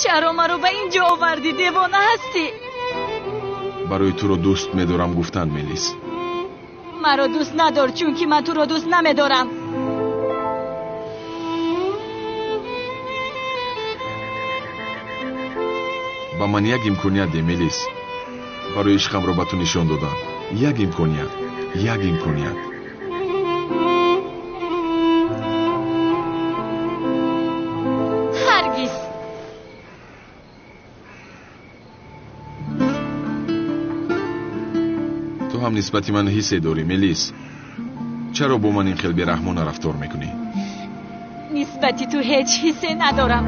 Чаро маро ба ин ҷо овардӣ? Девона ҳастӣ? Барои туро дӯст медорам гуфтан, Мелис. Маро дӯст надор, чунки ман туро дӯст намедорам. Ба ман як имконият де, Мелис. Барои ишқамро ба ту нишон додан. Як имконият, як имконият. Ҳаргиз. Ту ҳам нисбати ман ҳиссе дорӣ, Мелис. Чаро бо ман ин хел бераҳмона рафтор мекунӣ? Нисбати ту ҳеҷ ҳиссе надорам.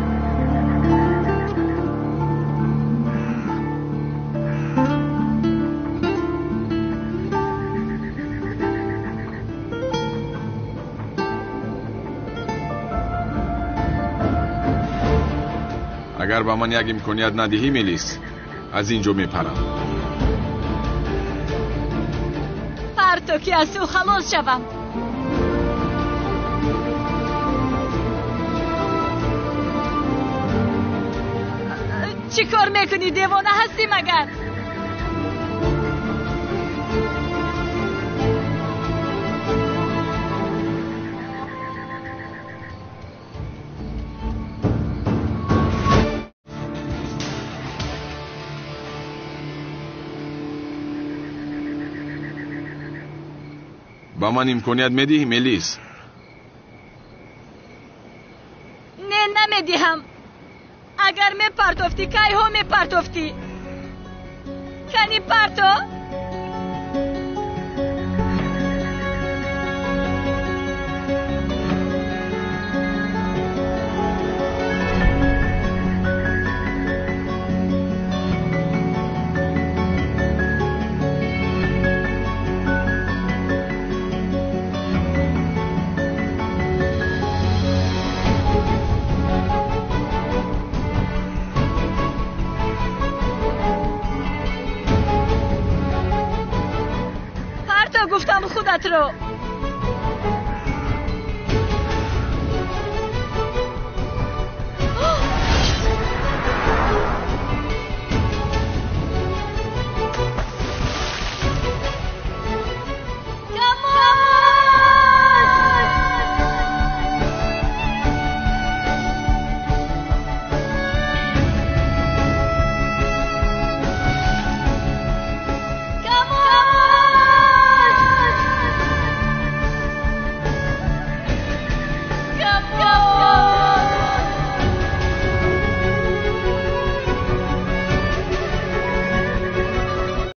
Агар ба ман як имконият надиҳӣ, Мелис, аз ин ҷо мепарам. Парто ки аз ту халос шавам. Чӣ кор мекунӣ? Девона ҳастӣ магар? Ба ман имконият медиҳӣ, Мелис? Не, намедиҳам. Агар мепартофтӣ, кайҳо мепартофтӣ? Кани парто? Гуфтам худатро.